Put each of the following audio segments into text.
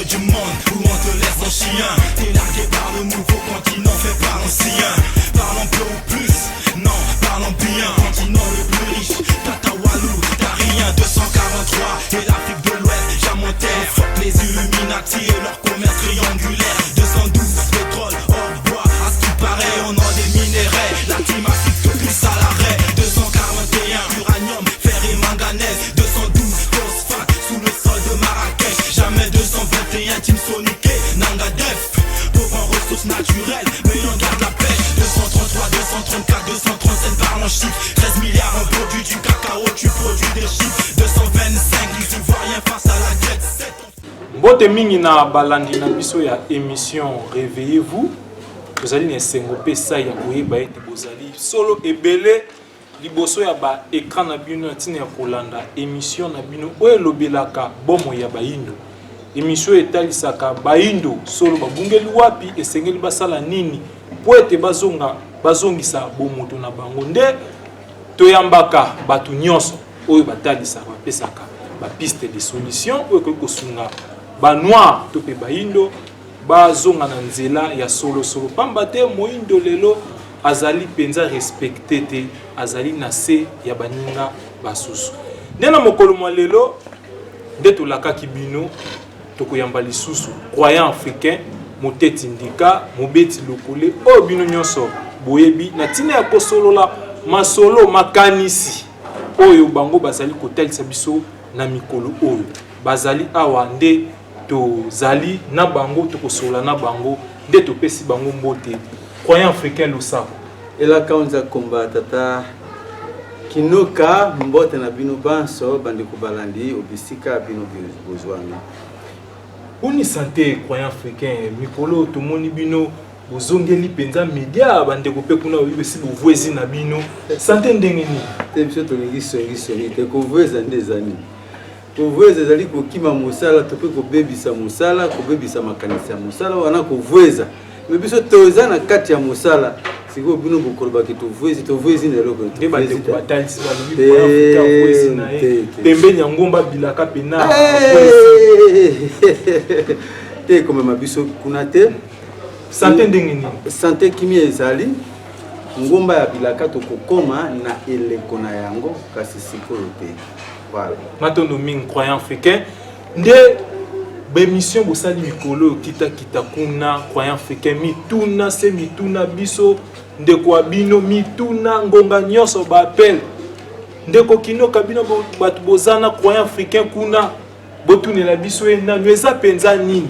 Du monde où on te laisse en chien. T'es largué par le nouveau continent fait par l'ancien. Parlons peu ou plus, non, parlons bien. Continent le plus riche, Tata Walou, t'as rien. 243 et l'Afrique de l'Ouest, Diamantaire. Fuck les Illuminati et leur commerce triangulaire. 212, pétrole, or, bois, à ce qui paraît, on a des minéraux. La team Afrique te pousse à l'arrêt. 241, uranium, fer et manganèse. 212, phosphate, sous le sol de Marrakech. Jamais 221, team Soniqué, Nanga Def. Pauvre en ressources naturelles, mais on garde la pêche. 233, 234, 237, parle en chiffres. 13 milliards, on produit du cacao, tu produis des chiffres. 225, les Ivoiriens face à la jet set. Mbote mingi na balandi na biso ya émission Réveillez-vous. Tozali na esengo mpe esai ya koyeba ete bozali solo ebele liboso ya baécran na bino na ntina ya kolanda émission na bino oyo elobelaka bomoi ya bayindo, émission oyo etalisaka bayindo solo babungeli wapi, esengeli basala nini mpo ete bazonga, bazongisa bomoto na bango. Nde toyambaka bato nyonso oyo batalisaka, bapesaka bapiste de solution oyo ekoki kosunga banoir to mpe bayindo bazonga na nzela ya solosolo, pamba te moyindo lelo azali mpenza respecté te, azali na se ya baninga basusu. Nde na mokolo mwa lelo nde tolakaki bino, tokoyamba lisusu croyant africain Moteti Ndika, mobeti lokole oyo bino nyonso boyebi, na ntina ya kosolola masolo makanisi oyo bango bazali kotalisa biso na mikolo oyo bazali awa. Nde tozali na bango, tokosolola na bango. Nde topesi bango mbote. Croyant africain, losako. Elaka onza komba, tata Kinoka. Mbote na bino banso, bandeko balandi obisika bino bozwami. Boni santé, croyant africain? Mikolo tomoni bino bozongeli mpenza media, bandeko mpe kuna oyebi esi bovwezi na bino. Santé ndenge nini? Te, biso tolingi songisongi te. Kovweza nde eza nini? Kovweza ezali kokima mosala to mpe kobebisa mosala, kobebisa makanisi ya mosala wana kovweza. Me biso toza na kati ya mosala. Sikoyo bino bokolobaki tovwezi, tovwezi na eloko? Nde bandeko batalisi, balobi croyant africain avwezi na ye pembeni ya ngomba bilaka pena. Te, ekomema biso kuna te. Santé ndenge nini? Santé, kimia ezali. Ngomba ya bilaka tokokoma na eleko na yango, kasi sikoyo te. Voilà. Matondo mingi, croyant africain. Nde baémission bosali mikolo oyo, kitakita kuna, croyant africain, mituna se mituna. Biso ndeko ya bino, mituna ngonga nyonso, baappel: "Ndeko Kinoka, bino bato boza na croyant africain kuna, botunela biso ye nanu eza mpenza nini?"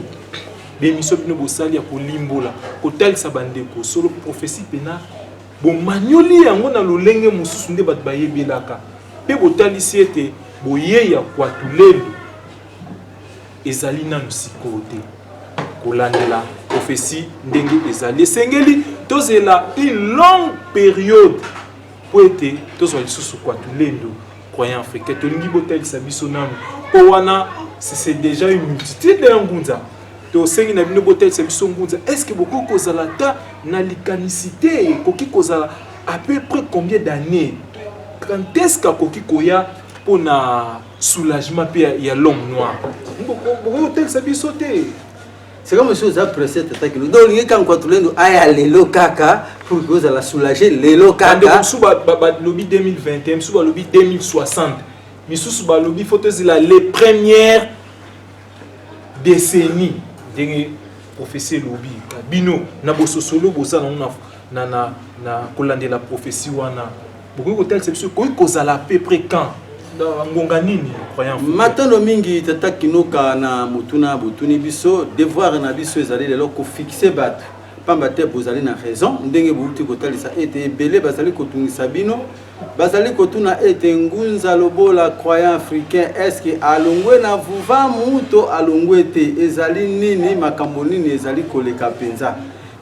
Baémission bino bosali ya kolimbola, kotalisa bandeko solo prophétie mpena bomanioli yango na lolenge mosusu nde bato bayebelaka, mpe botalisi ete boyeya kwatulelu ezali nanu sikoyo te. Kolandela prophétie ndenge ezali, esengeli tozela une longue période mpo ete tozwa lisusu kwatulendo. Croyant africain, tolingi botalisa biso nanu, mpo wana c'est déjà une multitude ya ngunza. Tosengi na bino botalisa biso ngunza. Est ce que bokoki kozala ta na likanisi te, ekoki kozala à peu près combien d'années, quand est ce qu'akoki koya mpona soulagement mpe ya l'homme noir? Bokoki kotalisa biso te? C'est comme si oza pressé, tata Kino. Donc olingi kaka Nkwatulendo aya lelo kaka pour que ozala soulagé lelo? Bandeko Kaka mosusu balobi 2021, mosusu balobi 2060, misusu balobi faut tozela les premières décennies ndenge prophétie elobi. Bino na bososolo boza nango na kolandela prophétie wana, bokoki kotalisa biso ekoki kozala à peu près quand, na ngonga nini, croyant? Matondo mingi, tata Kinoka, na motuna botuni biso. Devoir na biso ezali lelo kofixe bato, pamba te bozali na raison ndenge bouti kotalisa ete ebele bazali kotungisa bino, bazali kotuna ete ngunza lobola croyant africain, est-ce alongwe na vuvamu to alongwe te? Ezali nini? Makambo nini ezali koleka mpenza?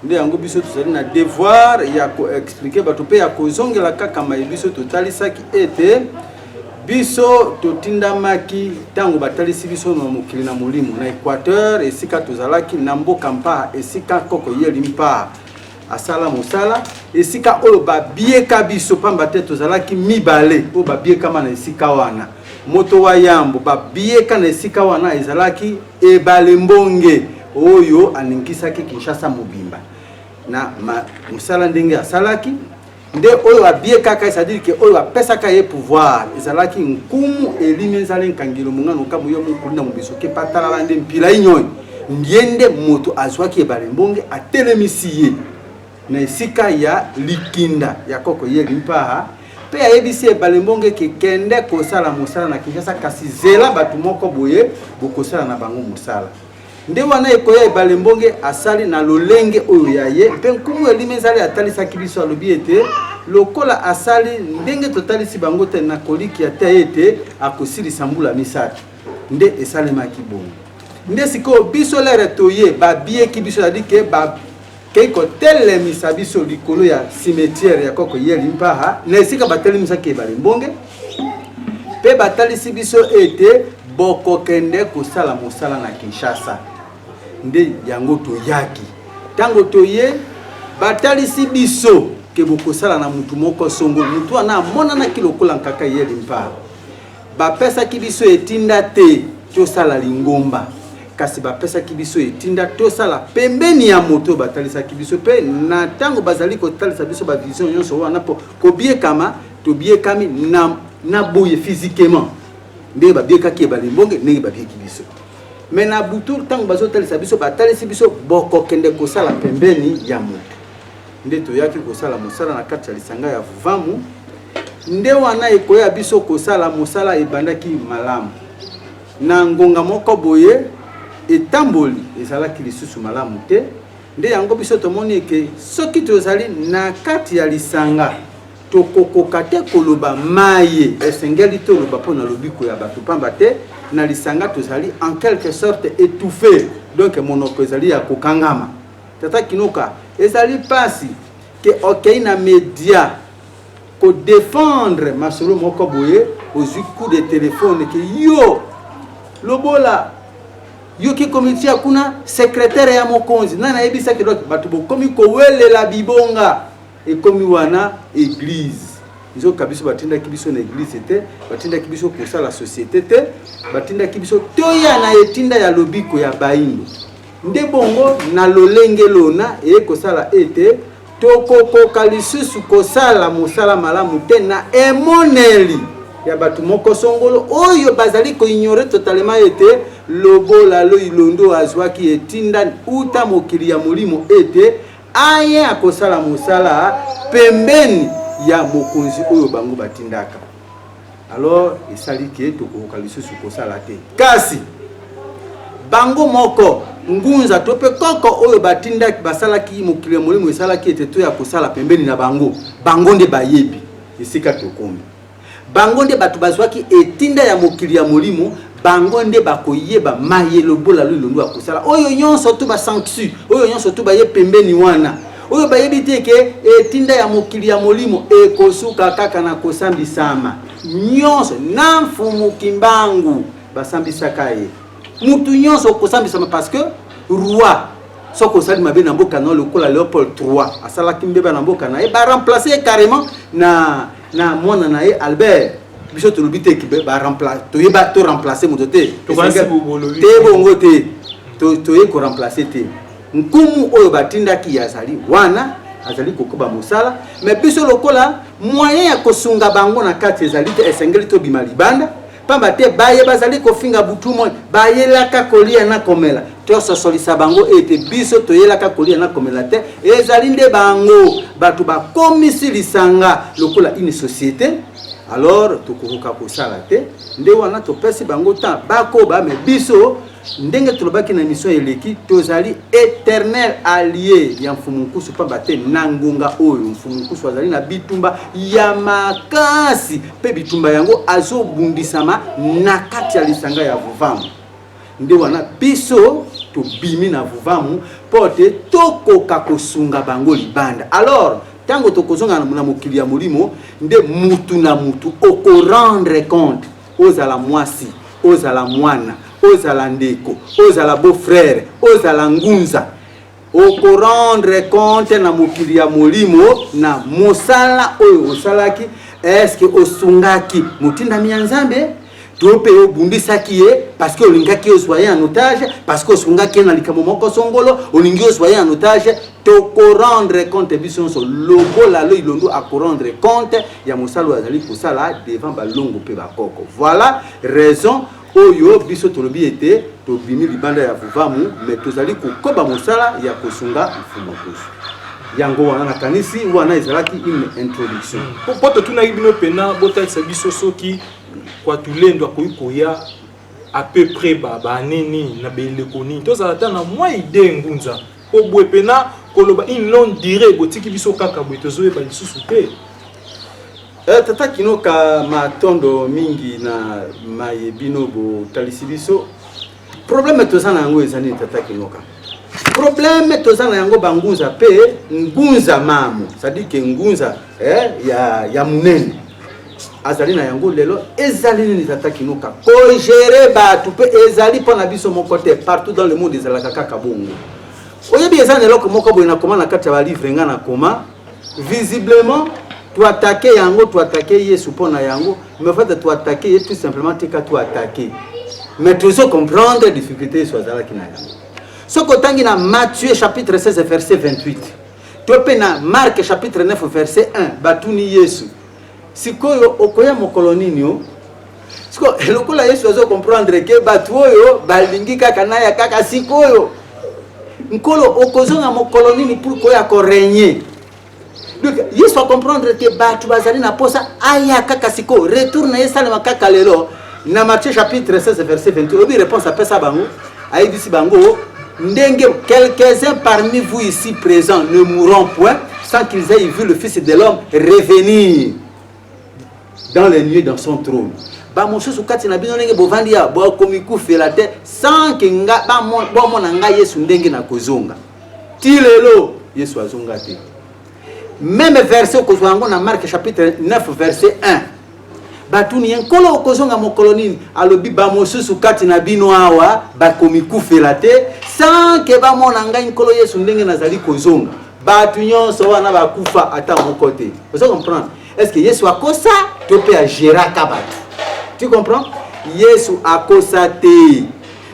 Nde yango biso tozali na devoir ya koexpliquer bato mpe ya kozongela kaka maye biso totalisaki, ete biso totindamaki ntango batalisi biso na mokili na molimo na Équateur, esika tozalaki na mboka Mpaa, esika koko Yeli Mpaa asala mosala, esika oyo babieka biso, pamba te tozalaki mibale oyo babiekama na esika wana. Moto wa yambo babiyeka na esika wana ezalaki Ebale Mbonge oyo aningisaki Kinshasa mobimba na mosala ndenge asalaki. Nde oyo abiekaka, c'est-à-dire que oyo apesaka ye pouvoir ezalaki Nkumu Elimi Nzale Nkangilo Mongano Nkambo yo mokuli na mobiso ke patalala nde mpila inyoi ye nde moto azwaki Ebale Mbonge atelemisi ye na esika ya likinda ya koko ye limpaha mpe ayebisi Ebale Mbonge ke kende kosala mosala na Kinshasa, kasi zela bato moko boye bokosala na bango mosala. Nde wana ekoya Ebale Mbonge asali na lolenge oyo ya ye, mpe Nkumu Elimi Nzale atalisaki biso, alobi ete lokola asali ndenge totalisi bango te na kolikia te ete akosilisa mbula 3. Nde esalemaki bongo. Nde sikoyo biso lere toye babieki biso, c'est-à-dire ke bakei kotelemisa biso likolo ya cimetière ya koko Yeli Mpaha, na esika batelemisaki Ebale Mbonge, mpe batalisi biso ete bokokende kosala mosala na Kinshasa. Nde yango toyaki. Ntango toye batalisi biso ke bokosala na mutu moko songo, mutu wana amonanaki lokola Nkaka Yeli Mpaha. Bapesaki biso etinda te tosala lingomba, kasi bapesaki biso etinda tosala pembeni ya moto oyo batalisaki biso. Mpe na ntango bazali kotalisa biso bavision nyonso wana mpo kobiekama, tobiekami na boye physiquement ndenge babiekaki Ebale Mbonge, ndenge babieki biso. Me na butu ntango bazotalisa biso, batalisi biso bokokende kosala pembeni ya moto. Nde toyaki kosala mosala na kati ya lisanga ya Vuvamu. Nde wana ekoya biso kosala mosala ebandaki malamu. Na ngonga moko boye etamboli ezalaki lisusu malamu te. Nde yango biso tomoni eke soki tozali na kati ya lisanga tokokoka te koloba maye esengeli toloba mpo na lobiko ya bato, pamba te na lisanga tozali en quelque sorte étouffé, donc monoko ezali ya kokangama. Tata Kinoka, ezali pasi ke okei na media ko défendre masolo moko boye, ozwi coup de téléphone ke yo lobola yoki komitia kuna secrétaire ya mokonzi nani ayebisaki, donc bato bokomi kowelela bibonga ekomi wana église. Nzoka biso batindaki biso na église te, batindaki biso kosala société te, batindaki biso toya na etinda ya lobiko ya baindo. Nde bongo na lolenge lona eye kosala ete tokokoka lisusu kosala mosala malamu te na emoneli ya bato moko songolo oyo bazali koignore totalement ete lobola Loilondo azwaki etinda uta mokili ya molimo ete aye akosala mosala pembeni ya mokonzi oyo bango batindaka. Alors esali ke tokokoka lisusu kosala te, kasi bango moko ngunza to mpe koko oyo batindaki basalaki mokili ya molimo esalaki ete toya kosala pembeni na bango, bango nde bayebi esika tokomi, bango nde bato bazwaki etinda ya mokili ya molimo, bango nde bakoyeba maye lobola Loilondo akosala. Oyo nyonso to basanctu oyo nyonso to baye pembeni wana oyo bayebi te ke etinda ya mokili ya molimo ekosuka kaka na kosambisama nyonso. Na Mfumu Kimbangu basambisaka ye, mutu nyonso okosambisama, parce que roi soki osali mabe na mboka na lokola Léopold III asalaki mbeba na mboka na ye, baremplace ye carrément na mwana na ye Albert. Biso tolobi te toyeba to remplace moto te te, bongo te toye koremplace te. Nkumu oyo batindaki ye azali wana, azali kokoba mosala, me biso lokola moyen ya kosunga bango na kati ezali te, esengeli tobima libanda, pamba te baye bazali kofinga butu moi bayelaka kolia na komela. Tososolisa bango ete biso toyelaka kolia na komela te, ezali nde bango bato bakomisi lisanga lokola une société. Alors tokokoka kosala te. Nde wana topesi bango temps bakoba, me biso ndenge tolobaki na émission eleki, tozali éternel allié ya Mfumu Nkusu, pamba te na ngonga oyo Mfumu Nkusu azali na bitumba ya makasi, mpe bitumba yango azobundisama na kati ya lisanga ya Vuvamu. Nde wana biso tobimi na Vuvamu mpo te tokoka kosunga bango libanda. Alors ntango tokozonga na mokili ya molimo, nde mutu na mutu okorendre compte, ozala mwasi, ozala mwana, ozala ndeko, ozala beau frère, ozala ngunza, okorendre compte na mokili ya molimo na mosala oyo osalaki. Eske osungaki motindami ya Nzambe? To mpe obundisaki ye parce que olingaki ozwa ye en otage, parce que osungaki ye na likambo moko songolo, olingi ozwa ye en otage. Tokorendre compte biso nyonso, lokola lo Ilondu akorendre compte ya mosala oyo azali kosala devant balongo mpe bakoko. Voilà raison oyo biso tolobi ete tobimi libanda ya Vuvamu, mais tozali kokoba mosala ya kosunga Mfumu Nkusu. Yango wana nakanisi wana ezalaki une introduction. Mpo totunaki bino mpena botalisa biso soki Kwatulendo akoki koya à peu près baane nini, na beleko nini, tozala ata na mwa idée. Ngunza po boye mpena koloba une longue durée, botiki biso kaka boye, tozoyeba lisusu te. Tata Kinoka, matondo mingi na maye bino botalisi biso. Problème toza na yango eza nini, tata Kinoka? Problème toza na yango, bangunza mpe ngunza mamu, c'est-à-dire que ngunza ya monene azali na yango lelo ezali nini, tata Kinoka? Kogérer bato mpe ezali mpo na biso moko te, partout dans le monde ezalaka kaka bongo. Oyebi, eza na eloko moko boye nakoma na kati ya balivre nga nakoma. Visiblement toattaquer yango, toattaquer Yesu mpo na yango, mais en fait toattaquer ye tout simplement, tika toattaquer, mais tozo comprendre difficulté Yesu azalaki na yango. Soki otangi na Matthieu chapitre 16 verset 28 to mpe na Marc chapitre 9 verset 1, batuni Yesu: "Sikoyo okoya mokolo nini?" O sikoyo lokola Yesu azocomprendre ke bato oyo balingi kaka naya kaka sikoyo, "Nkolo, okozonga mokolo nini pour koya korégner?" Donc Yesu acomprendre ke bato bazali na posa aya kaka sikoyo, retour na ye esalema kaka lelo. Na Matthieu chapitre 16 verset 28, oyebi réponse apesa bango? Ayebisi bango ndenge: "Quelques-uns parmi vous ici présents ne mourront point sans qu'ils aient vu le Fils de l'homme revenir dans les nuées dans son trône." Bamosusu kati na bino, ndenge bovandi ya bokomi kufela te sans ke nga bomona ngai Yesu ndenge na kozonga. Ti lelo Yesu azonga te. Même verset okozwa yango na Marc chapitre 9 verset 1. Batuni ye: "Nkolo, okozonga mokolo nini?" Alobi: "Bamosusu kati na bino awa bakomi kufela te sans ke bamona ngai Nkolo Yesu ndenge nazali kozonga." Bato nyonso wana bakufa, ata moko te. Ozo comprendre? Est ce que Yesu akosa to mpe agéraka bato? Tu comprends? Yesu akosa te,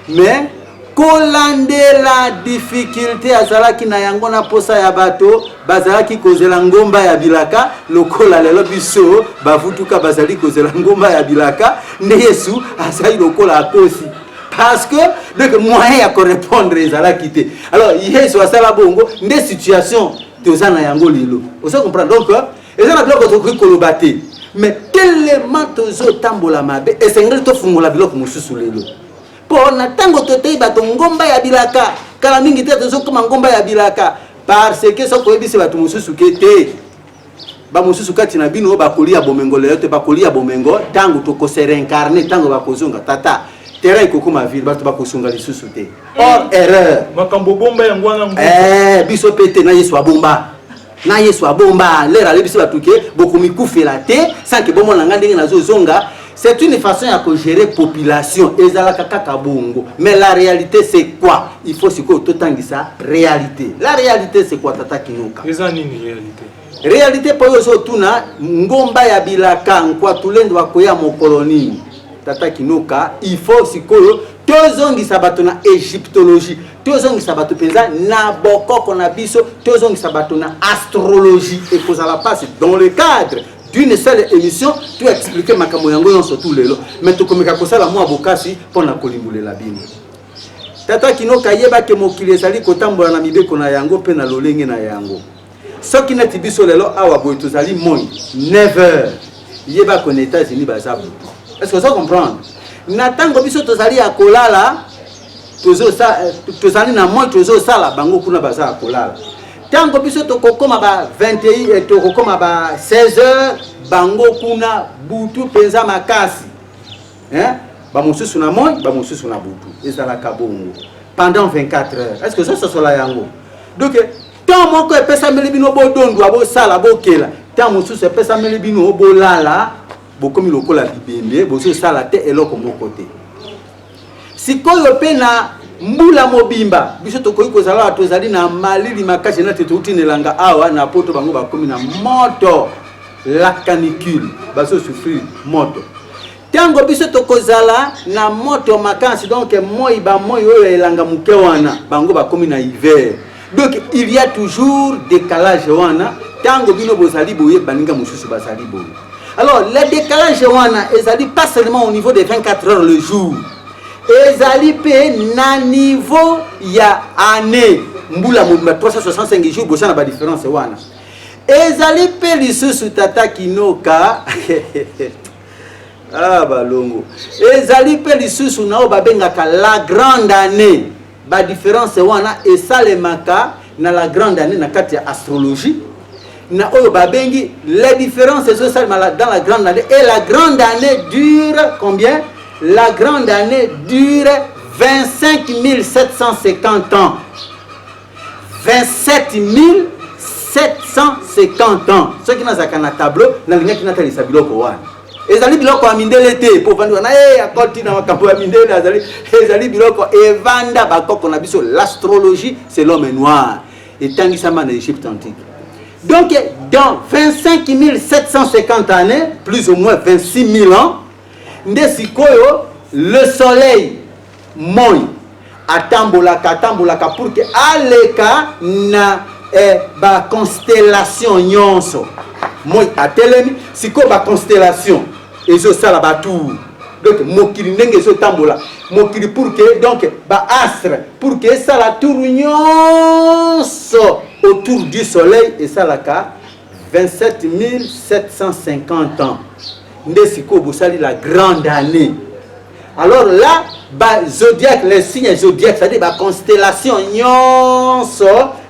mais kolandela difficulté azalaki na yango na posa ya bato bazalaki kozela ngomba ya bilaka, lokola lelo biso bavutuka bazali kozela ngomba ya bilaka, nde Yesu azali lokola akosi, parce que donc moyen ya korépondre ezalaki te. Alors Yesu asala bongo, nde situation toza na yango lelo. Ozo comprendre? Donc eza na biloko tokoki koloba te, mais tellement tozotambola mabe, esengeli tofungola biloko mosusu lelo, mpo na ntango totei bato ngomba ya bilaka, kala mingi te tozokoma ngomba ya bilaka, parce que soki oyebisi bato mosusu ke te, bamosusu kati na bino bakolia bomengo lelo te, bakolia bomengo ntango tokose réincarner, ntango bakozonga, tata, terrain ekokoma ville, bato bakosunga lisusu te. Or erreur. Makambo bomba yango wana. Biso mpe te, na Yesu abomba, na Yesu abomba. Lere alebisi bato ke bokomikufela te sans ke bomona nga ndenge nazozonga. C'est une façon ya kogérer population, ezalaka kaka bongo. Mais la réalité, c'est quoi? Il faut sikoyo totangisa réalité. La réalité, c'est quoi, tata Kinoka? Eza nini réalité? Réalité, mpo oyo ozotuna ngomba ya bilaka, Nkwatulendo akoya mokolo nini, tata Kinoka, il faut sikoyo tozongisa bato na égyptologie, tozongisa bato mpenza na bokoko na biso, tozongisa bato na astrologie. Ekozala mpasi dans le cadre d'une seule émission to expliquer makambo yango nyonso tu lelo, mais tokomeka kosala mwa bokasi mpo na kolimbolela bino. Tata Kinoka, yebake mokili ezali kotambola na mibeko na yango mpe na lolenge na yango. Soki neti biso lelo awa boye tozali moi 9 heures, yebako na États-Unis baza butu. Est ce que oza comprendre? Na ntango biso tozali ya kolala, tozali na moi tozosala, bango kuna baza ya kolala. Ntango biso tokokóma ba 21, tokokóma ba 16 heures, bango kuna butu mpenza makasi, hein? Bamosusu na moi, bamosusu na butu, ezalaka bongo pendant 24 heures. Est ce que ozososola yango? Donc ntango moko epesameli bino bodondwa, bosala, bokela, ntango mosusu epesameli bino bolala, bokomi lokola bibembe, bozosala te eloko moko te. Sikoyo mpe na mbula mobimba biso tokoki kozala awa, tozali na malili makasi, nati touti na elanga awa na Poto, bango bakomi na moto, la canicule, bazosouffrir moto. Ntango biso tokozala na moto makasi, donc moi, bamoi oyo elanga moke wana, bango bakomi na hiver. Donc il y a toujours décalage wana. Ntango bino bozali boye, baninga mosusu bazali boye. Alors le décalage wana ezali pas seulement au niveau de 24 heures le jour, ezali mpe na niveau ya année, mbula mobimba, 365 jours. Bosala badifférence wana. Ezali mpe lisusu, tata Kinoka, ah, balongo, ezali mpe lisusu na oyo babengaka la grande année. Badifférence wana esalemaka na la grande année na kati ya astrologie, na oyo babengi les différences ezosalema dans la grande année. Et la grande année dure combien? La grande année dure 25 750 ans, 27 750 ans. Soki nazalaka na tableau, nalingaki natalisa biloko wana. Ezali biloko ya mindele te, mpo ovandi wana e akoti na makambo ya mindele. Azali, ezali biloko evanda bakoko na biso. L'astrologie, c'est l'homme noir, etangisama na Égypte antique. Donc dans 25 750 années, plus ou moins 26 000 ans, nde sikoyo le soleil, moi, atambolaka, atambolaka pour que aleka na baconstellation nyonso. Moi atelemi sikoyo, baconstellation ezosala batour. Donc mokili ndenge ezotambola, mokili pour que, donc baastre, pour que esala tour nyonso autour du soleil, esalaka 27 750 ans. Nde sikoyo bosali la grande année. Alors là, bazodiaque, les signes zodiaque, c'est-à-dire baconstellation nyonso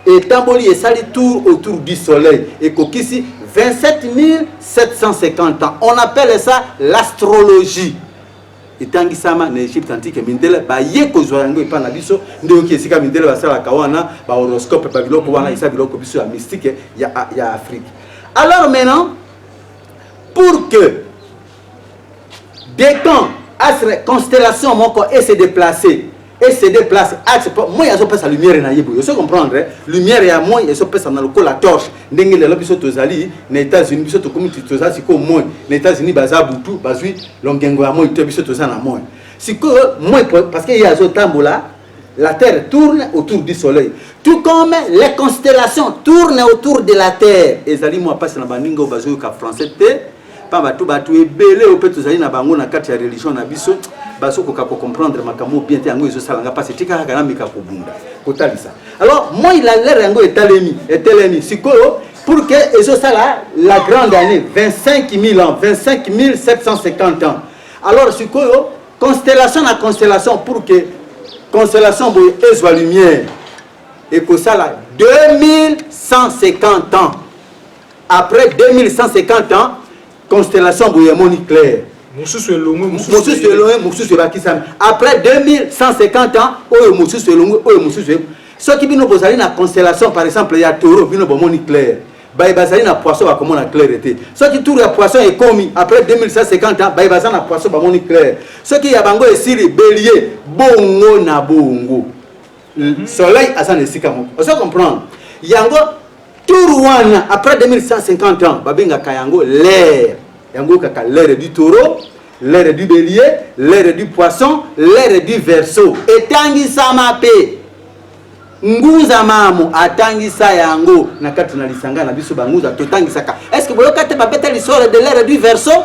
etamboli, esali tour autour du soleil, ekokisi 27 750 ans. On appelle ça l'astrologie. Etangisama na Égypte antique. Mindele baye kozwa yango epai na biso. Nde oyoki esika mindele basalaka wana bahoroscope, babiloko wana, eza biloko biso ya mystique ya Afrique. Alors maintenant, pour que décan, astre, constellation moko e se déplacer, e se déplace, axe moi azopesa lumière na ye boye, ozo comprendre? Lumière ya moi ezopesa na lokola torche. Ndenge lelo biso tozali na États-Unis, biso tokomi, toza sikoyo moi. Na États-Unis baza butu, bazwi longengo ya moi te. Biso toza na moi sikoyo. Moi, parce que ye azotambola, la terre tourne autour du soleil, tout comme les constellations tournent autour de la terre. Ezali mwa mpasi na baninga oyo bazoyoka français te, pamba to bato ebele oyo mpe tozali na bango na kati ya religion na biso bazokoka kocomprendre makambo bien te. Yango ezosalanga mpasi. Tika kaka nameka kobunda kotalisa. Alors moi, la l'heure yango etalemi, etelemi sikoyo pour que ezosala la grande année, 25 000 ans, 25 750 ans. Alors sikoyo, constellation na constellation, pour que constellation boye ezwa lumière, ekosala 2150 ans. Après 2150 ans, constellation boye emoni clair. Mosusu elongwe. Mosusu elongwe, mosusu ebakisami. Après 2150 ans, oyo mosusu elongwe, oyo mosusu. Soki bino bozali na constellation, par exemple, ya Taureau, bino bomoni clair. Baye bazali na Poisson bakomona clair te. Soki tour ya Poisson ekomi après 2150 ans, baye baza na Poisson bamoni clair. Soki ya bango esili, Bélier, bongo na bongo. Soleil aza na esika moko, ozo comprendre? Yango tour wana après 2150 ans, babengaka yango l'ère. Yango kaka l'ère du Taureau, l'ère du Bélier, l'ère du Poisson, l'ère du Verseau. Etangisama mpe Ngunza Mamu atangisa yango na kati na lisanga na biso. Bangunza totangisaka. Est ce que boyoka te babeta l'histoire de l'ère du Verseau?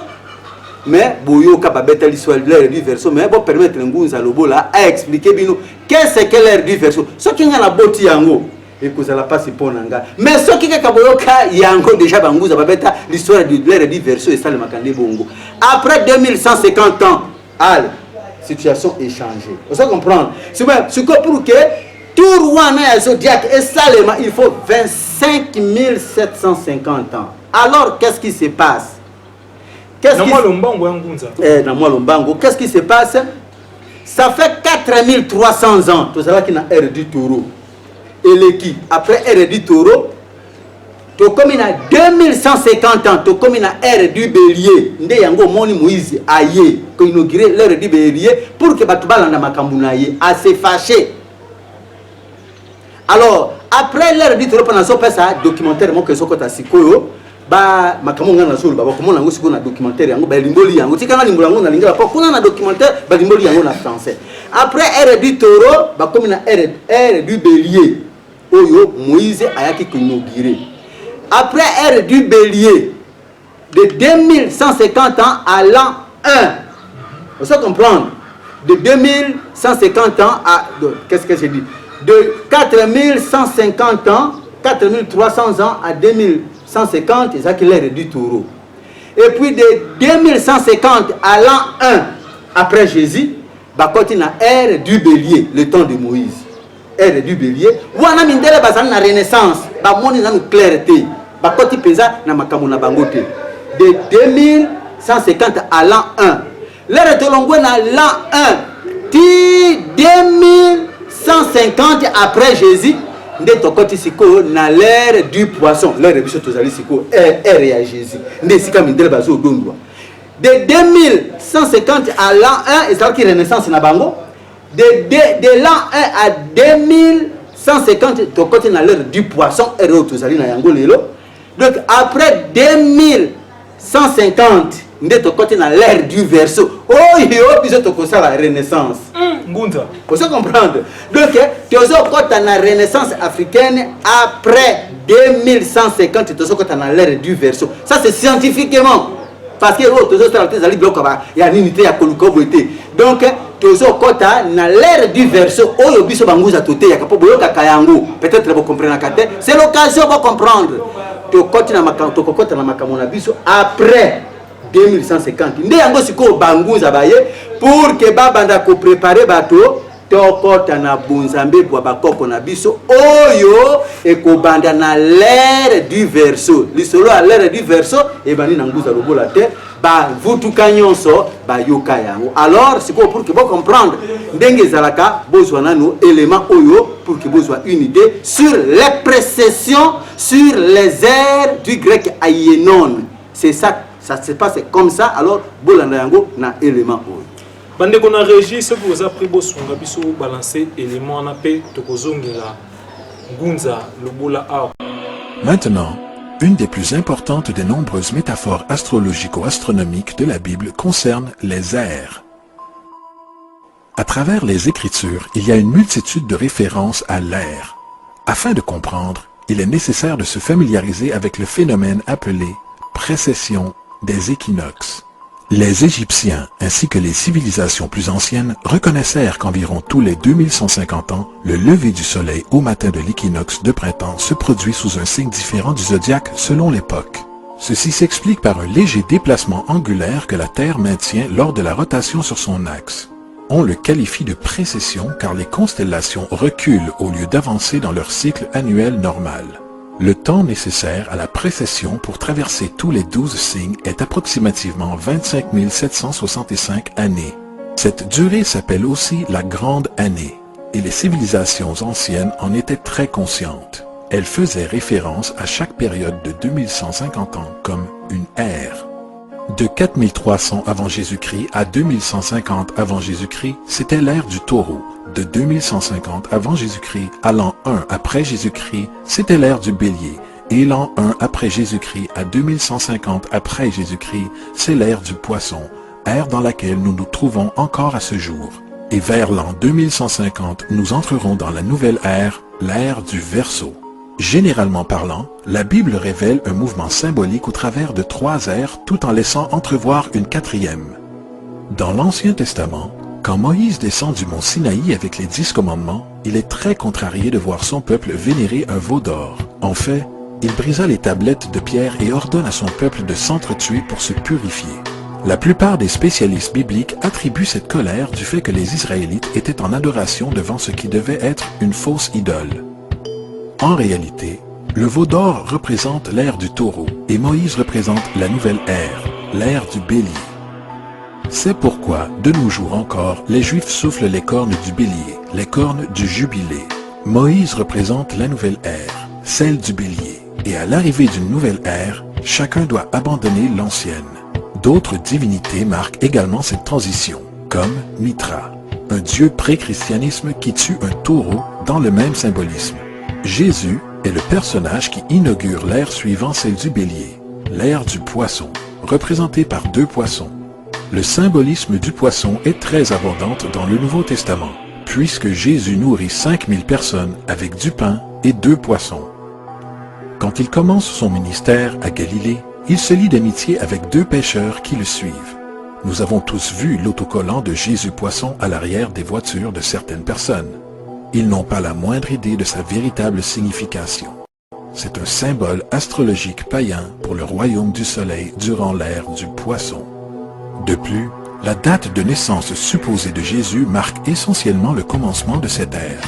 Mais boyoka babeta l'histoire de l'ère du Verseau, mais bopermettre Ngunza Lobola aexpliquer bino qu'est-ce que l'ère du Verseau. Soki nga naboti yango, ekozala mpasi mpo na nga. Mais soki kaka boyoka yango déjà, bangunza babeta l'histoire de l'ère du Verseau, esalemaka nde bongo. Après 2150 ans, ale situation échangée, ozo comprendre? Sikoyo, pour que tour wana ya zodiaque esalema, il faut 25 750 ans. Alors qu'est-ce qui se passe? Qu'est-ce na mwa lombango ya Ngunza. Eh, na mwa lombango, qu'est-ce qui se passe? Ça fait 4300 ans tozalaki na ère du Taureau. Eleki, après ère du Taureau, tokomi na 2150 ans, tokomi na ère du Bélier. Nde yango omoni Moïse aye koinaugurer l'ère du Bélier pour que bato balanda makambo na ye, ase fâché. Alors après l'ère du Taureau, mpo nazopesa documentaire moko ezokɔta sikoyo. Ba makambo nga nazoloba bakomona yango sikoyo na documentaire yango balimboli yango. Tika nalimbola yango na lingala mpo kuna na documentaire balimboli yango na français. Après ère du taureau, bakomi na ère du bélier oyo Moïse ayaki koinaugurer. Après ère du bélier, de 2150 ans à l'an 1, on se comprendre, de 2150 ans à, qu'est-ce que j'ai dit, de 4150 ans, 4300 ans à 2150, ezalaki l'ère du taureau. Et puis de 2150 à l'an 1 après Jésus, bakoti na ère du bélier, le temps de Moïse. Ère du bélier wana, mindele bazali na renaissance, bamoni nanu clair te, bakoti mpenza na makambo na bango te. De 2150 à l'an 1, l'heure tolongwe na l'an 1 ti 2150 après Jésus, nde tokoti sikoyo na l'ère du poisson, l'ère biso tozali sikoyo, ère ya Jésus, nde esika mindele bazodondwa. De 2150 à l'an 1 ezalaki renaissance na bango. De l'an 1 à 2150, tokoti na l'ère du poisson, ère oyo tozali na yango lelo. Donc après 2150 nde tokoti na l'ère du Verseau oyo biso tokosala renaissance. Ngunza. Ozo comprendre? Donc tozokɔta na renaissance africaine après 2150, tozokɔta na l'ère du Verseau. Ça, c'est scientifiquement, parce que oyo tozosala te ezali biloko ya nini te, ya koluka boye te. Donc tozokɔta na l'ère du Verseau oyo biso banguza toteyaka, mpo boyokaka yango, peut-être bocomprenaka te, c'est l'occasion bocomprendre. Tokɔti na makambo, tokokɔta na makambo na biso après 2150. Nde yango sikoyo bangunza baye pour que babanda kopréparer bato tokɔta na bonzambe bwa bakoko na biso oyo ekobanda na l'ère du Verseau. Lisolo ya l'ère du Verseau ebandi na Nguza Lobola te, bavutuka nyonso bayoka yango. Alors sikoyo, pour que bocomprendre ndenge ezalaka, bozwa nano élément oyo pour que bozwa une idée sur les précessions, sur les ères du grec aienon. C'est ça, ça se passe comme ça. Alors bolanda yango na élément oyo. Bandeko na régie, soki oza prêt, bosunga biso balance élément wana mpe tokozongela Ngunza Lobola awa. Maintenant, une des plus importantes des nombreuses métaphores astrologico-astronomiques de la Bible concerne les ères. À travers les Écritures, il y a une multitude de références à l'ère. Afin de comprendre, il est nécessaire de se familiariser avec le phénomène appelé précession des équinoxes. Les Égyptiens ainsi que les civilisations plus anciennes reconnaissèrent qu'environ tous les 2150 ans, le lever du soleil au matin de l'équinoxe de printemps se produit sous un signe différent du zodiaque selon l'époque. Ceci s'explique par un léger déplacement angulaire que la Terre maintient lors de la rotation sur son axe. On le qualifie de précession car les constellations reculent au lieu d'avancer dans leur cycle annuel normal. Le temps nécessaire à la précession pour traverser tous les 12 signes est approximativement 25 765 années. Cette durée s'appelle aussi la Grande Année, et les civilisations anciennes en étaient très conscientes. Elles faisaient référence à chaque période de 2150 ans comme une ère. De 4300 avant Jésus-Christ à 2150 avant Jésus-Christ, c'était l'ère du taureau. De 2150 avant Jésus-Christ à l'an 1 après Jésus-Christ, c'était l'ère du bélier. Et l'an 1 après Jésus-Christ à 2150 après Jésus-Christ, c'est l'ère du poisson, ère dans laquelle nous nous trouvons encore à ce jour. Et vers l'an 2150, nous entrerons dans la nouvelle ère, l'ère du Verseau. Généralement parlant, la Bible révèle un mouvement symbolique au travers de trois ères tout en laissant entrevoir une quatrième. Dans l'Ancien Testament, quand Moïse descend du mont Sinaï avec les 10 commandements, il est très contrarié de voir son peuple vénérer un veau d'or. En fait, il brisa les tablettes de pierre et ordonne à son peuple de s'entretuer pour se purifier. La plupart des spécialistes bibliques attribuent cette colère du fait que les Israélites étaient en adoration devant ce qui devait être une fausse idole. En réalité, le veau d'or représente l'ère du taureau et Moïse représente la nouvelle ère, l'ère du bélier. C'est pourquoi, de nos jours encore, les Juifs soufflent les cornes du bélier, les cornes du jubilé. Moïse représente la nouvelle ère, celle du bélier. Et à l'arrivée d'une nouvelle ère, chacun doit abandonner l'ancienne. D'autres divinités marquent également cette transition, comme Mitra, un dieu pré-christianisme qui tue un taureau dans le même symbolisme. Jésus est le personnage qui inaugure l'ère suivant celle du bélier. l'ère du poisson, représentée par deux poissons. Le symbolisme du poisson est très abondant dans le Nouveau Testament, puisque Jésus nourrit 5000 personnes avec du pain et deux poissons. Quand il commence son ministère à Galilée, il se lie d'amitié avec deux pêcheurs qui le suivent. Nous avons tous vu l'autocollant de Jésus Poisson à l'arrière des voitures de certaines personnes. Ils n'ont pas la moindre idée de sa véritable signification. C'est un symbole astrologique païen pour le royaume du soleil durant l'ère du poisson. De plus, la date de naissance supposée de Jésus marque essentiellement le commencement de cette ère.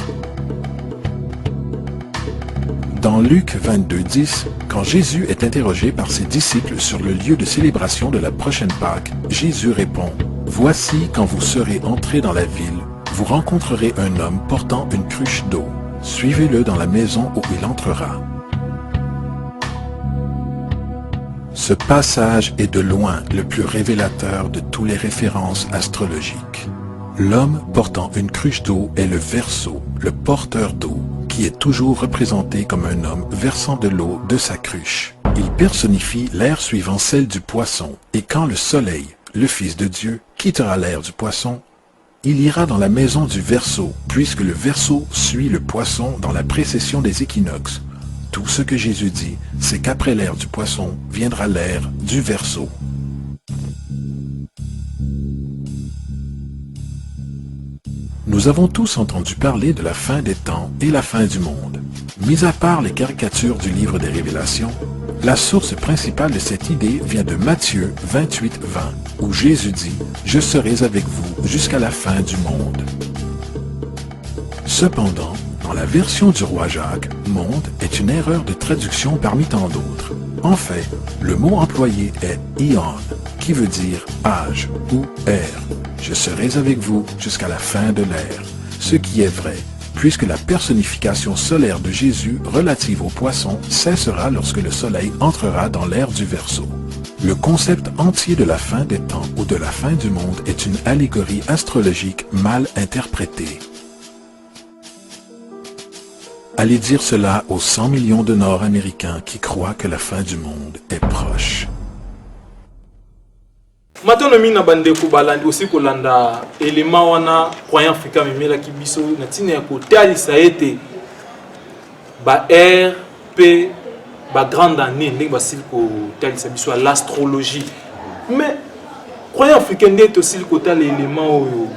Dans Luc 22, 10, quand Jésus est interrogé par ses disciples sur le lieu de célébration de la prochaine Pâque, Jésus répond, Voici quand vous serez entrés dans la ville, vous rencontrerez un homme portant une cruche d'eau. Suivez-le dans la maison où il entrera. Ce passage est de loin le plus révélateur de toutes les références astrologiques. L'homme portant une cruche d'eau est le Verseau, le porteur d'eau, qui est toujours représenté comme un homme versant de l'eau de sa cruche. Il personnifie l'ère suivant celle du poisson, et quand le soleil, le Fils de Dieu, quittera l'ère du poisson, il ira dans la maison du Verseau, puisque le Verseau suit le poisson dans la précession des équinoxes. Tout ce que Jésus dit, c'est qu'après l'ère du poisson viendra l'ère du Verseau. Nous avons tous entendu parler de la fin des temps et la fin du monde. Mis à part les caricatures du livre des Révélations, la source principale de cette idée vient de Matthieu 28, 20, où Jésus dit « Je serai avec vous jusqu'à la fin du monde ». Cependant, dans la version du roi Jacques, « monde » est une erreur de traduction parmi tant d'autres. En fait, le mot employé est « ion », qui veut dire « âge » ou « ère ». Je serai avec vous jusqu'à la fin de l'ère, ce qui est vrai, puisque la personnification solaire de Jésus relative au poisson cessera lorsque le soleil entrera dans l'ère du Verseau. Le concept entier de la fin des temps ou de la fin du monde est une allégorie astrologique mal interprétée. Allez dire cela aux 100 millions de Nord-Américains qui croient que la fin du monde est proche. Matondo mingi na bandeko balandi osi kolanda elema wana croyant africain amemelaki biso na ntina ya kotalisa ete ba ère mpe ba grande année ndenge basili kotalisa biso ya l'astrologie. Mais croyant africain nde tosili kotala elema oyo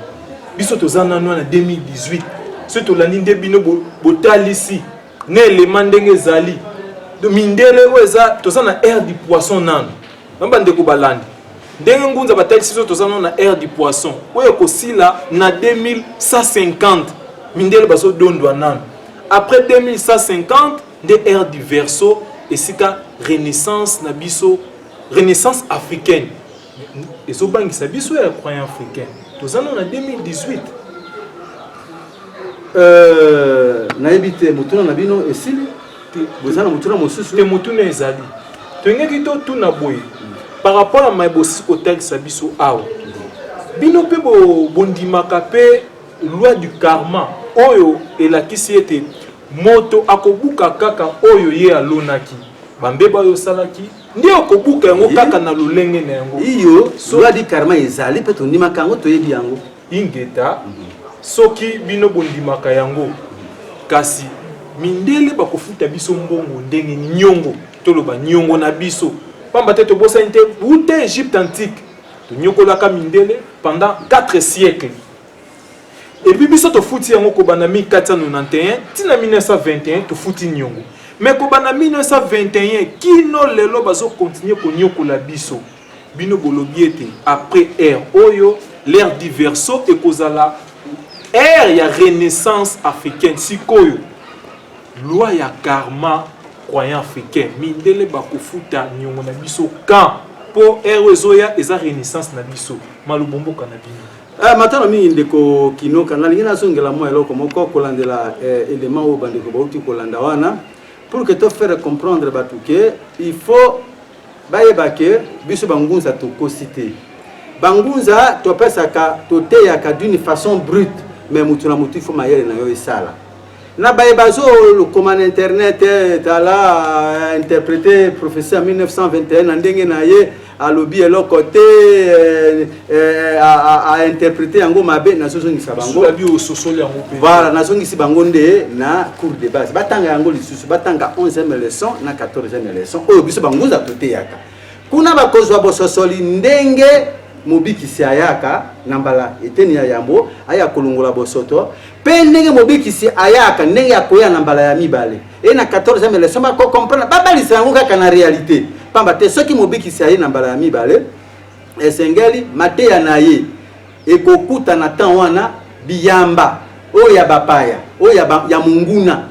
biso toza nanu na 2018 soki tolandi nde bino botalisi na elema ndenge ezali mindele oyo eza toza na ère du poisson nanu na bandeko balandi ndenge ngunza batalisi biso toza nano na ère du poisson oyo ekosila na 2150 mindele bazodondwa nano après 2150 nde ère du Verseau esika renaissance na biso, renaissance africaine ezobangisa biso ya croyant africain toza nano na 2018. Nayebi te motuna na bino esili, boza na motuna mosusu? Te, motuna ezali, toyengaki totuna boye par rapport ya maye bosisi kotalisa biso awa. Bino mpe bondimaka mpe loi du karma oyo elakisi ete moto akobuka kaka oyo ye alonaki, bambeba oyo osalaki nde okobuka yango kaka na lolenge na yango? Iyo, loi du karma ezali mpe tondimaka yango, toyebi yango. Ingeta. Soki bino bondimaka yango, kasi mindele bakofuta biso mbongo ndenge niongo, toloba niongo na biso, pamba te tobosani te wuta Egypte antique tonyokolaka mindele pendant 4 siècles et puis biso tofuti yango kobanda 1491 ntina 1921 tofuti niongo. Mais kobanda 1921 kino lelo bazokontinue konyokola biso. Bino bolobi ete après ère oyo, l'ère du Verseau, ekozala ère ya renaissance africaine. Sikoyo loi ya karma, croyant africain, mindele bakofuta niongo na biso quand? Mpo ère oyo ezoya eza renaissance na biso. Maloba mboka na bino. Matano mingi ndeko Kinoka, nalingi nazongela mwa eloko moko kolandela élément oyo bandeko bauti kolanda wana, pour que to faire comprendre bato ke il faut bayeba ke biso bangunza tokosi te. Bangunza topesaka, toteyaka d'une façon brute, mais mutu na mutu il faut mayele na yo esala. Na baye bazokoma na internet, tala interpréter prophétie ya 1921 na ndenge na ye, alobi eloko te, ainterpréter yango mabe. Nazozongisa bango. Babi ososoli yango mpe. Voilà, nazongisi bango nde na cours de base, batanga yango lisusu, batanga 11e leçon na 14e leçon oyo biso bangunza toteyaka kuna. Bakozwa bososoli ndenge mobikisi ayaka na mbala eteni ya yambo, aya kolongola bosoto, mpe ndenge mobikisi ayaka, ndenge akoya na mbala ya mibale. E na 14e leçon bakocomprendre, babalisa yango kaka na réalité, pamba te soki mobikisi aye na mbala ya mibale, esengeli mateya na ye ekokuta na temps wana biyamba oyo ya bapaya, oyo ya monguna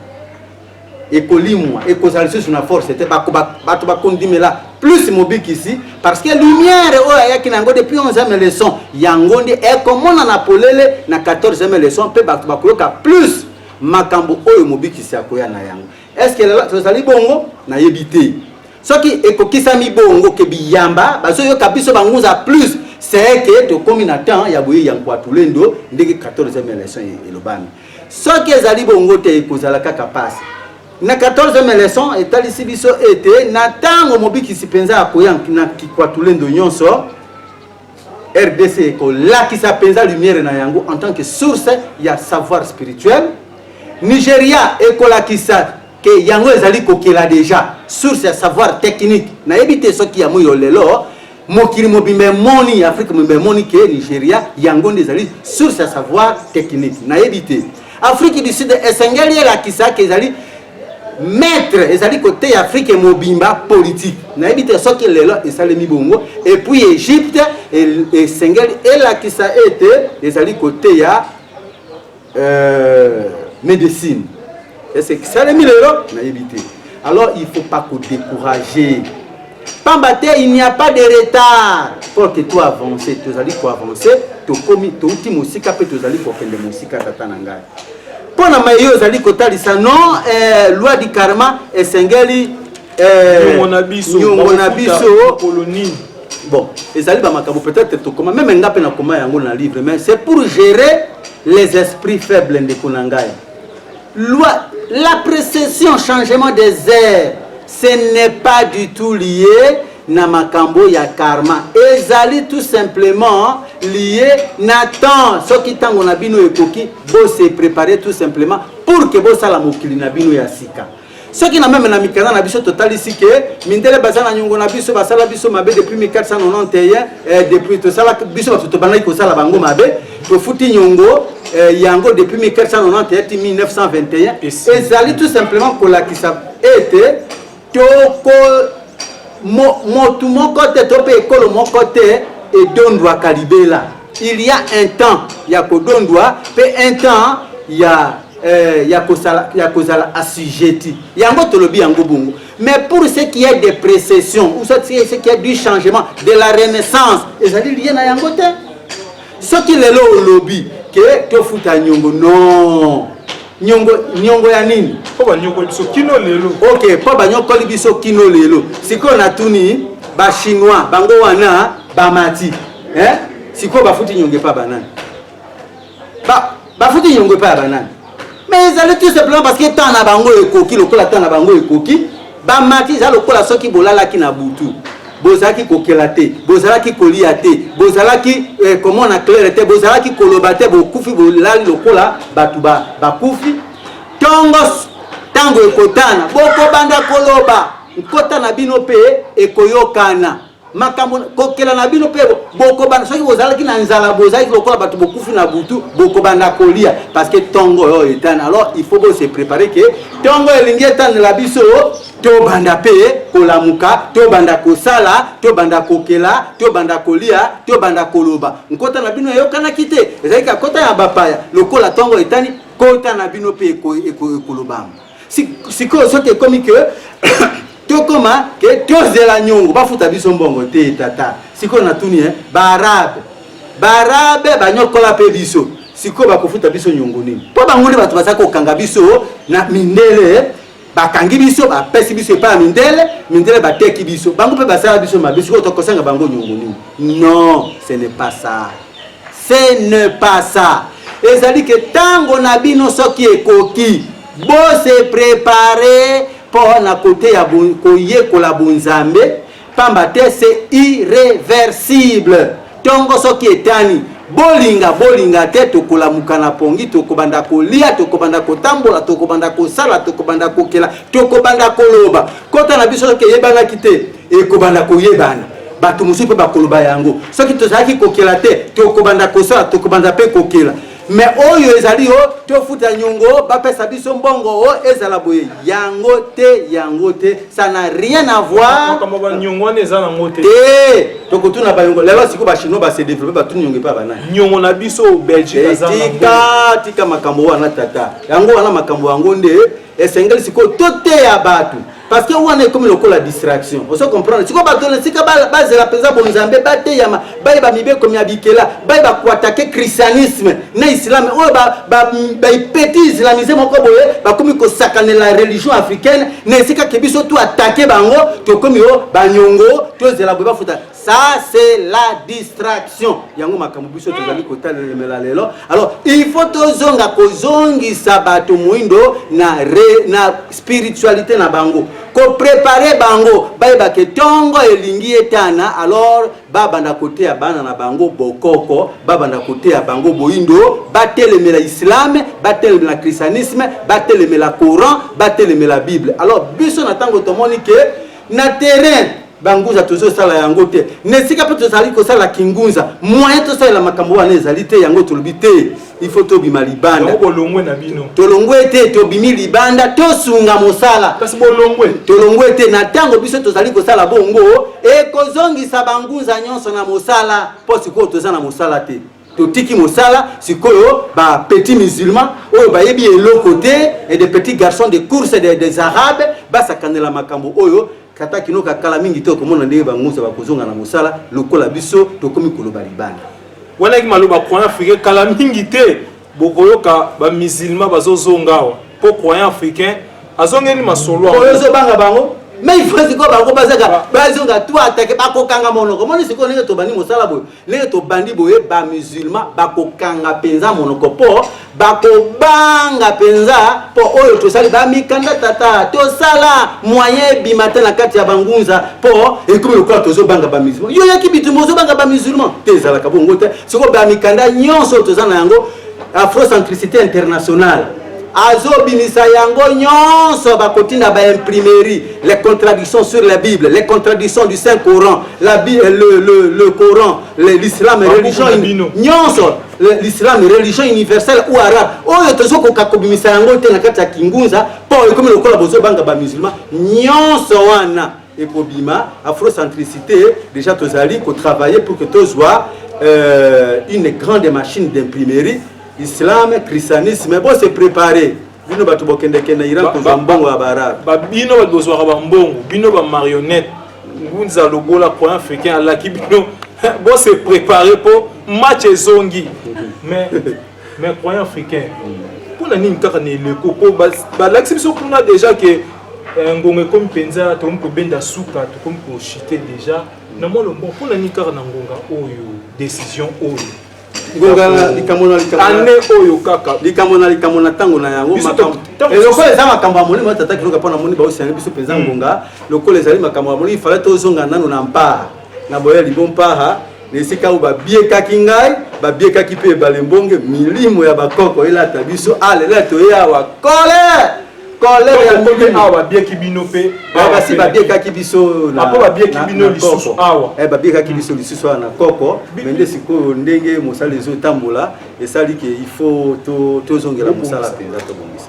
ekolimwa, ekozala lisusu na force te. Bato bakondimela plus mobikisi, parce que lumière oyo ayaki na yango depuis 11e leçon, yango nde ekomonana polele na 14e leçon, mpe bato bakoyoka plus makambo oyo mobikisi akoya na yango. Est ce que lelo tozali bongo? Nayebi te. Soki ekokisami bongo ke biyamba bazoyoka biso bangunza plus, c'est que tokomi na temps ya boye ya nkwatulendo, ndenge 14e leçon elobami. Soki ezali bongo te, ekozala kaka pasi. Na 14e leçon etalisi biso ete na ntango mobikisi mpenza akoya na kikwatulendo nyonso, RDC ekolakisa mpenza lumière na yango en tant que source ya savoir spirituel. Nigeria ekolakisa ke yango ezali kokela déjà source ya savoir technique. Nayebi te soki ya moyo lelo mokili mobimba emoni, Afrique mobimba emoni ke Nigeria yango nde ezali source ya savoir technique. Nayebi te. Afrique du Sud esengeli elakisa ke ezali maître, ezali koteya Afrique mobimba politique. Nayebi te soki lelo esalemi bongo. Et puis Égypte esengeli elakisa ete ezali koteya médecine. Est-ce que esalemi lelo? Nayebi te. Alors il faut pas kodécourager, pamba te il n'y a pas de retard pour que to avancer. Tozali koavancer, tokomi, touti mosika mpe tozali kokende mosika. Tata na ngai, mpo na mai oyo ozali kotalisa, non, loi du karma esengeli nyongo na biso. Nyongo na biso. Mokolo nini? Bon, ezali bamakambo peut-être tokoma, même nga mpe nakoma yango na livre, mais c'est pour gérer les esprits faibles. Ndeko na ngai, loi, la précession, changement des airs, ce n'est pas du tout lié na makambo ya karma. Ezali tout simplement lié na temps. Soki ntango na bino ekoki, bose préparer tout simplement pour que bosala mokili na bino ya sika. Soki na même na mikanda na biso totalisi ke mindele baza na nyongo na biso, basala biso mabe depuis 1491, depuis tosala biso bato tobandaki kosala bango mabe, tofuti nyongo yango depuis 1491 ti 1921. Ezali tout simplement kolakisa ete toko motu moko te to mpe ekolo moko te edondwaka libela. Il y a un temps ya kodondwa mpe un temps ya kozala assujetti. Yango tolobi yango bongo. Mais pour ce qui est de précession ou ce qui est du changement de la renaissance, ezali lié na yango te. Soki lelo olobi ke tofuta nyongo, non, nyongo, nyongo ya nini? Mpo banyokoli biso kino lelo. Ok, mpo banyokoli biso kino lelo. Sikoyo natuni, Bachinois bango wana bamati, eh? Sikoyo bafuti nyongo epa banani? Bafuti nyongo epai ya banani? Mais ezali tout simplement parce que temps na bango ekoki. Lokola temps na bango ekoki, bamati. Eza lokola soki bolalaki na butu, bozalaki kokela te, bozalaki kolia te, bozalaki komona clair te, bozalaki koloba te, bokufi, bolali lokola bato bakufi. Ntongo ntango ekotana, bokobanda koloba, nkota na bino mpe ekoyokana, makambo kokela na bino mpe bokobanda. Soki bozalaki na nzala, bozalaki lokola bato bokufi na butu, bokobanda kolia parce que ntongo oyo etana. Alors il faut bose préparer ke ntongo elingi etanela biso, tobanda mpe kolamuka, tobanda kosala, tobanda kokela, tobanda kolia, tobanda koloba. Nkota na bino eyokanaki te, ezalaki ka kota ya bapaya. Lokola ntongo etani, kota na bino mpe ekolobama. Sikoyo soki ekomi ke tokoma ke tozela nyongo, bafuta biso mbongo te, tata, sikoyo natuni, Baarabe, Baarabe banyokola mpe biso, sikoyo bakofuta biso nyongo nini? Mpo bango nde bato baza kokanga biso na mindele. Bakangi biso, bapesi biso epai ya mindele, mindele bateki biso, bango mpe basala biso mabe. Sikoyo tokosanga bango nyongo nini? Non, ce n'est pas ça, ce n'est pas ça. Ezali ke ntango na bino soki ekoki. Bose préparer mpo na kote ya koyekola bonzambe, pamba te c'est irréversible. Ntongo soki etani, bolinga bolinga te, tokolamuka na pongi, tokobanda kolia, tokobanda kotambola, tokobanda kosala, tokobanda kokela, tokobanda koloba. Kota na biso soki eyebanaki te, ekobanda koyebana. Bato mosusu mpe bakoloba yango. Soki tozalaki kokela te, tokobanda kosala, tokobanda mpe kokela. Mais oyo ezali o tofuta nyongo, bapesa biso mbongo, o ezala boye, yango te, yango te, ça n'a rien à voir. Makambo banyongo wana eza nango te. Te, tokotuna bayongo lelo. Sikoyo Bachinois base développe, batuni nyongo epa banani? Nyongo na biso, Belgique aza nango. Tika, tika makambo wana, tata. Yango wana, makambo yango nde esengeli sikoyo toteya bato, parce que wana ekomi lokola distraction. Ozo comprendre? Sikoyo bato na esika bazela mpenza bonzambe, bateyama, bayeba mibeko ya bikela, bayeba koattaquer christianisme na islam oyo bapetit islamisé moko boye bakomi kosakanela religion africaine. Na esika ke biso to attaquer bango, tokomi o banyongo, tozela boye, bafuta. Ça, c'est la distraction. Yango makambo biso tozali kotalemela lelo. Alors il faut tozonga kozongisa bato moindo na spiritualité na bango, kopréparer bango, bayeba ke ntongo elingi etana. Alors babanda koteya bana na bango bokoko, babanda koteya bango boyindo, batelemela islam, batelemela christianisme, batelemela Coran, batelemela Bible. Alors biso na ntango tomoni ke na terrain bangunza tozosala yango te, na esika mpe tozali kosala kingunza, moyen tosalela makambo wana ezali te. Yango tolobi te, il faut tobima libanda. Yango bolongwe na bino. Tolongwe te, tobimi libanda, tosunga mosala. Kasi bolongwe. Tolongwe te. Na ntango biso tozali kosala bongo, ekozongisa bangunza nyonso na mosala, mpo sikoyo toza na mosala te, totiki mosala. Sikoyo bapetit musulman oyo bayebi eloko te et des petits garçons de course des Arabes basakanela makambo oyo. Kata kino kakala mingi te, okomona ndenge bangunza bakozonga na mosala lokola biso tokomi koloba libanda. Wanaki maloba croyant africain. Kala mingi te, bokoyoka bamusulman bazozonga awa mpo croyant africain azongeli masolo. Oyo ozobanga bango, mais il faut sikoyo bango bazaka, bazonga to attaquer, bakokanga monoko. Moni sikoyo ndenge tobandi mosala boye, ndenge tobandi boye, bamusulman bakokanga mpenza monoko, mpo bakobanga mpenza, mpo oyo tosali bamikanda, tata, tosala moyen ebima te na kati ya bangunza, mpo ekomi lokola tozobanga bamusulman. Yo yaki bitumba, ozobanga bamusulman te, ezalaka bongo te. Sikoyo bamikanda nyonso oyo toza na yango, Afrocentricité Internationale azobimisa yango nyonso, bakotinda baimprimerie, les contradictions sur la Bible, les contradictions du Saint Coran, le Coran, l'islam religion nyonso, l'islam religion universelle ou arabe, oyo tozokoka kobimisa yango te na kati ya kingunza, mpo ekomi lokola bozobanga bamusulman. Nyonso wana ekobima. Afrocentricité, déjà tozali kotravailler pour que tozwa une grande machine d'imprimerie. Islam, christianisme, bo se préparer, bino bato bokendekende Iran kozwa mbongo ya Baarabe. Bino bato bozwaka bambongo, bino bamarionnette. Ngunza Lobola, croyant africain, alaki bino bo se préparer mpo match ezongi. Mais croyant africain, mpona nini kaka na eleko? Mpo balakisi biso kuna déjà ke ngonga ekomi mpenza, tokomi kobenda suka, tokomi kochuter déjà na mwa lombo. Mpona nini kaka na ngonga oyo, décision oyo? Ngonga, likambo na likambo. Ane oyo kaka. Likambo na likambo na ntango na yango. Lokola eza makambo ya molimo, tata Kiloka, mpo namoni baosiangi biso mpenza ngonga. Lokola ezali makambo ya molimo, ifale tozonga nano na mpaha na boya libo mpaha, na esika oyo babiekaki ngai, babiekaki mpe ebale mbonge. Milimo ya bakoko elata biso. Alela, toye awa kole colère ya milimo. Awa babieki bino mpe. Basi babiekaki biso. Apo babieki bino lisusu awa. Babiekaki biso lisusu awa na koko. Mais nde sikoyo ndenge mosala ezotambola, esali ke il faut tozongela mosala mpenza, tobongisa.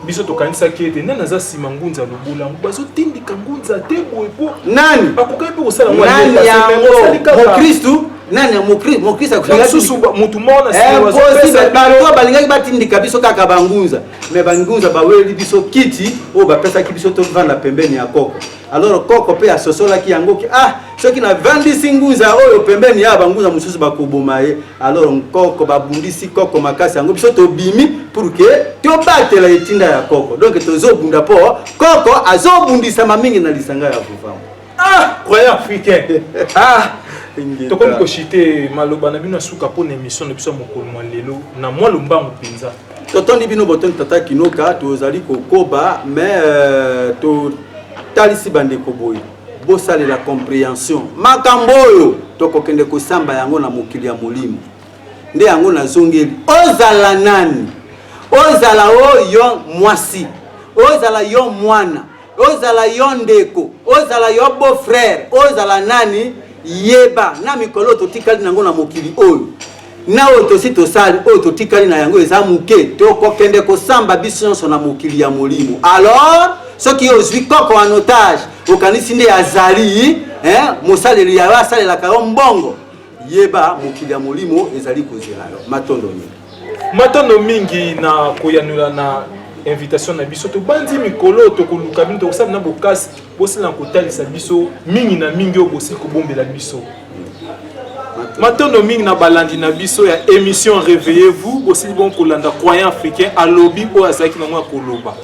Biso tokanisaki ete nani aza nsima Ngunza Lobolango, bazotindika Ngunza te boye po Nani? Bakokaki mpe kosala. Nani yango? Mokristu nani? Mokristu? Susu motu moko na Impossible. Bato balingaki batindika biso kaka bangunza, mais bangunza baweli biso kiti oyo bapesaki biso tovanda pembeni ya koko. Alors koko mpe asosolaki yango ke ah, soki navandisi ngunza oyo pembeni ya bangunza mosusu, bakoboma ye. Alors nkoko babundisi koko makasi. Yango biso tobimi pour ke tobatela etinda ya koko. Donc tozobunda mpo koko azobundisama mingi na lisanga ya Vuvamu. Ah, croyant africain, ah, tokomi kochuter. Maloba na bino ya suka mpo na émission na biso ya mokolo mwa lelo, na mwa lombango mpenza. Totondi bino botondi tata Kinoka, tozali kokoba mais euh, totalisi bandeko boye bosalela comprehension makambo oyo tokokende kosamba yango na mokili ya molimo nde yango nazongeli ozala nani ozala o yo mwasi ozala yo mwana ozala yo ndeko ozala yo beau frère ozala nani yeba na mikolo totikali nango na mokili oyo na oyo tosi tosali oyo totikali na yango eza moke tokokende kosamba biso nyonso na mokili ya molimo alors soki yo ozwi koko en otage okanisi nde azali eh, mosaleli ya yo asalelaka yo mbongo yeba mokili ya molimo ezali kozela yo matondo mingi Matondo mingi na koyanola na invitation na biso. Tobandi mikolo tokoluka bino, tokosala na bokasi bosila na kotalisa biso mingi na mingi oyo bosili kobombela biso. Matondo mingi na balandi na biso ya émission Réveillez-vous, bosili bon kolanda croyant africain alobi oyo azalaki nango ya koloba.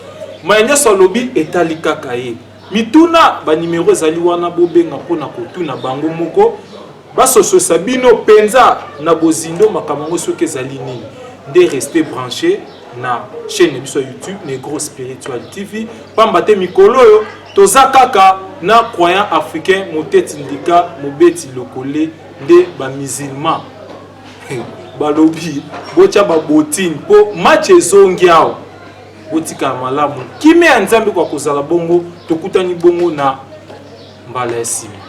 Maye nyonso alobi etali kaka ye. Mituna ba numero ezali wana bobenga mpo na kotuna bango moko. Basososa bino penza na bozindo makambo yango soki ezali nini. Nde restez branche na chaîne na biso ya YouTube Negro Spiritual TV pamba te mikolo oyo toza kaka na croyant africain moteti ndika mobeti lokole nde ba musulman balobi botya ba botine po match ezongi awa botikala malamu kimia ya Nzambe kwa kozala bongo tokutani bongo na mbala ya nsima.